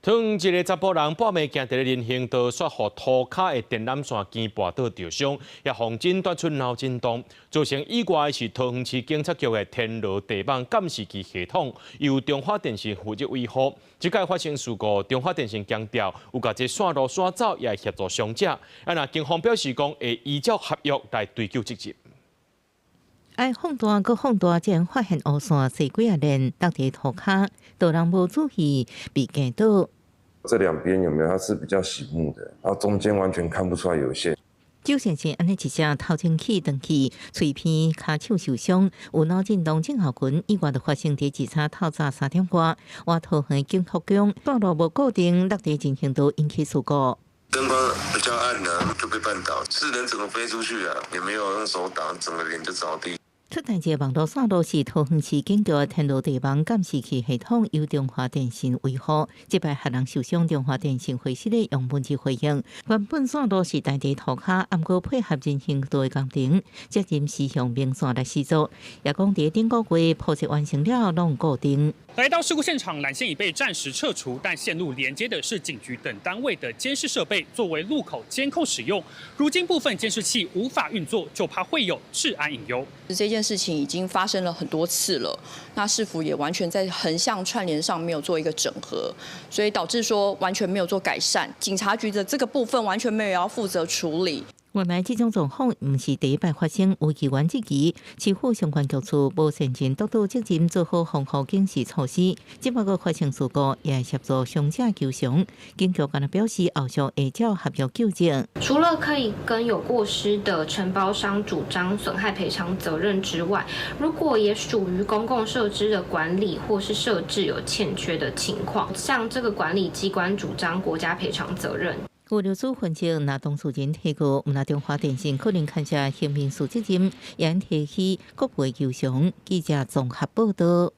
當一個查埔人半暝行佇咧人行道，煞予塗跤的電纜線肩跋倒著傷，也予診斷出腦震盪。造成意外的是桃園市警察局的天羅地網監視器系統，由中華電信負責維護。這擺發生事故，中華電信強調有共這線路徙走，也會協助傷者。啊，若警方表示講會依照合約來追究責任。愛放大閣放大，才發現烏線細幾仔連落佇塗跤，路人無注意被驚倒。這兩邊有沒有？它是比較醒目的，然後中間完全看不出來有線。周先生按呢一隻頭前去轉去，喙邊、跤手受傷，有腦震盪症候群，意外就發生佇二三透早3點外，倚桃園警察局線路無固定，落佇人行道引起事故。燈光比較暗呢，就被絆倒，是人整個飛出去啊，也沒有用手擋，整個臉就着地。出代誌網路線路是桃園市警局天羅地網監視器系統，由中華電信維護。這擺予人受傷，中華電信會時咧用文字回應。原本線路是埋佇塗跤，毋過配合人行道的工程，責任是用明線來施作。也講佇頂個月鋪設完成了，攏固定。來到事故現場，纜線已被暫時撤除，但線路連接的是警局等單位的監視設備，作為路口監控使用。如今部分監視器無法運作，就怕會有治安隱憂。這件事情已經發生了很多次了，那市府也完全在橫向串聯上沒有做一個整合，所以導致說完全沒有做改善。警察局的這個部分完全沒有要負責處理。原來這種狀況毋是第一擺發生，有議員質疑市府相關局處無善盡督導責任，做好防護警示措施。這擺閣發生事故，也會協助傷者求償。警局敢若表示，後續會照合約究責。除了可以跟有過失的承包商主張損害賠償責任之外，如果也屬於公共設施的管理或是設置有欠缺的情況，向這個管理機關主張國家賠償責任。物流組分析，若當事人提告，毋但中華電信可能牽涉刑民事責任，也提起國賠求償。記者綜合報道。